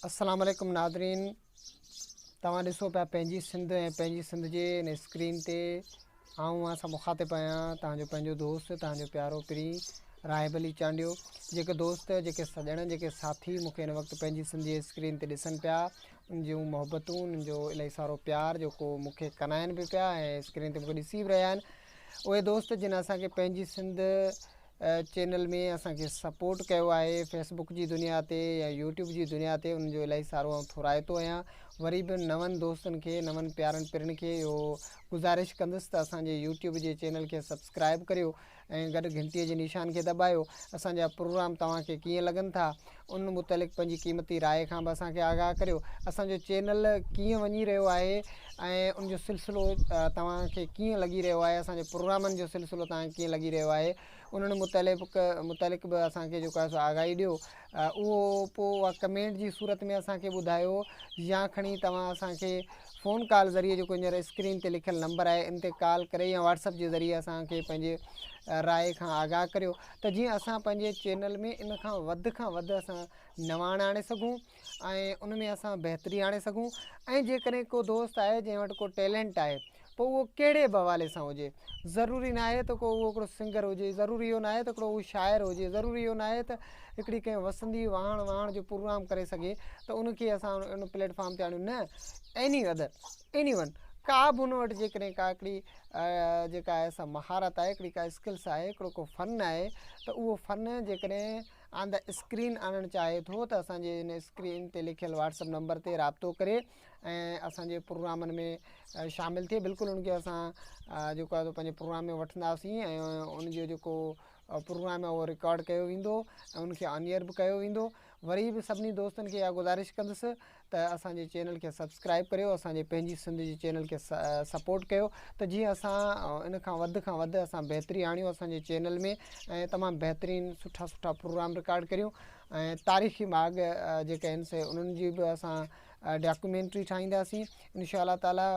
السلام عليڪم ناظرين توهان ڏسو پيا پنهنجي سنڌ ۽ پنهنجي سنڌ جي ان اسڪرين تي آئون اوهان سان مخاطب آهيان توهان جو پنهنجو دوست توهان جو پيارو پرين راهب علي چانڊيو جيڪي دوست جيڪي سڄڻ جيڪي ساٿي مون کي هن وقت پنهنجي سنڌ جي اسڪرين تي ڏسن پيا ان جون محبتون انهن جو الاهي سارو پيار جيڪو مون کي ڪنائن به پيا ۽ اسڪرين تي مون کي ڏسي به رهيا آهن اهي دوست جن اسان کي پنهنجي سنڌ چينل ۾ اسان کي سپورٽ ڪيو آهي فيس بڪ جي دنيا تي يا يوٽيوب جي دنيا تي انهن جو الاهي سارو آئون ٿورائتو آهيان وري به نون دوستن کي نون پيارن پرين کي اهو گذارش ڪندس ته اسان جي يوٽيوب جي چينل کي سبسڪرائب ڪريو ۽ گڏ گهنٽي جي نشان کي دٻايو اسان جا پروگرام توهان کي ڪيئن لڳن ٿا ان متعلق پنهنجي قيمتي راء کان به اسان کي آگاهه ڪريو اسان جو چينل ڪيئن وڃي رهيو آهي ۽ ان جو سلسلو توهان کي ڪيئن لڳي رهيو آهي اسان جي پروگرامن جو سلسلو توهان کي ڪيئن لڳي رهيو آهي انهن متعلق متعلق به اسان کي جيڪو آهي سو آگاهي ڏيو اهو پوء اها ڪمينٽ جي صورت ۾ اسان کي ٻڌايو يا کڻي توهان اسان کي فون ڪال ذريعي جيڪو هينئر اسڪرين تي لکيل نمبر آهي ان تي ڪال ڪري يا واٽس اپ جي ذريعي اسان کي پنهنجي راء کان آگاهه ڪريو ته جيئن اسان پنهنجي چينل ۾ ان کان وڌ کان وڌ اسان نواڻ آڻي سگهون ۽ ان ۾ اسان بهتري آڻي سگهون ۽ جيڪڏهن ڪو دوست آهي جنهن وٽ ڪو ٽيلنٽ آهي پوء اهو ڪهڙي به حوالي سان هجي ضروري ناهي ته ڪو اهو هڪڙو سنگر هجي ضروري اهو ناهي ته هڪڙو اهو شاعر هجي ضروري اهو ناهي ته هڪڙي ڪنهن وسندي واهڻ واهڻ جو پروگرام ڪري سگهي ته ان کي اسان ان پليٽ فارم تي آڻيون نه ايني ادر ايني ون ڪا به ان وٽ جيڪڏهن ڪا هڪڙي جيڪا آهي سا مهارت آهي هڪڙي ڪا اسڪلس آهي هڪڙو ڪو فن آهي ته اهو فن جيڪڏهن آن the screen آڻڻ چاهي ٿو ته اسان جي ان اسڪرين تي لکيل واٽس اپ نمبر تي رابطو ڪري ۽ اسان جي پروگرامن ۾ شامل ٿئي بلڪل ان کي اسان جيڪو آهي پنهنجي پروگرام ۾ وٺنداسين ۽ ان جو جيڪو پروگرام آهي اهو رڪارڊ ڪيو ويندو ۽ ان کي آن ايئر به ڪيو ويندو وري به سڀني دوستن کي اها گذارش ڪندس ته اسان جي چينل کي سبسڪرائب ڪريو اسان جي پنهنجي سنڌ جي چينل کي سپورٽ ڪيو ته جيئن اسان ان کان وڌ کان وڌ اسان بهتري آڻيون اسان جي چينل ۾ ۽ تمام بهترين سٺا سٺا پروگرام رڪارڊ ڪريون ۽ تاريخي ماڳ جيڪي آهن سي انهن جي به اسان ڊاڪيومينٽري ٺاهينداسين انشاء الله تعالي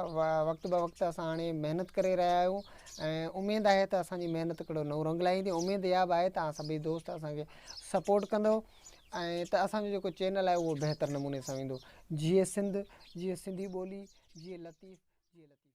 وقت به وقت اسان هاڻي محنت ڪري رهيا آهيون ۽ اميد آهي ته اسان جي محنت هڪڙو نئون رنگ لائيندي اميد اها به آهي ته توهان سڀئي دوست اسان کي سپورٽ ڪندو ۽ ته اسان جو جيڪو چينل آهي اهو بهتر نموني سان ويندو. جيئي سنڌ، جيئي سنڌي ٻولي، جيئي لطيف، جيئي لطيف.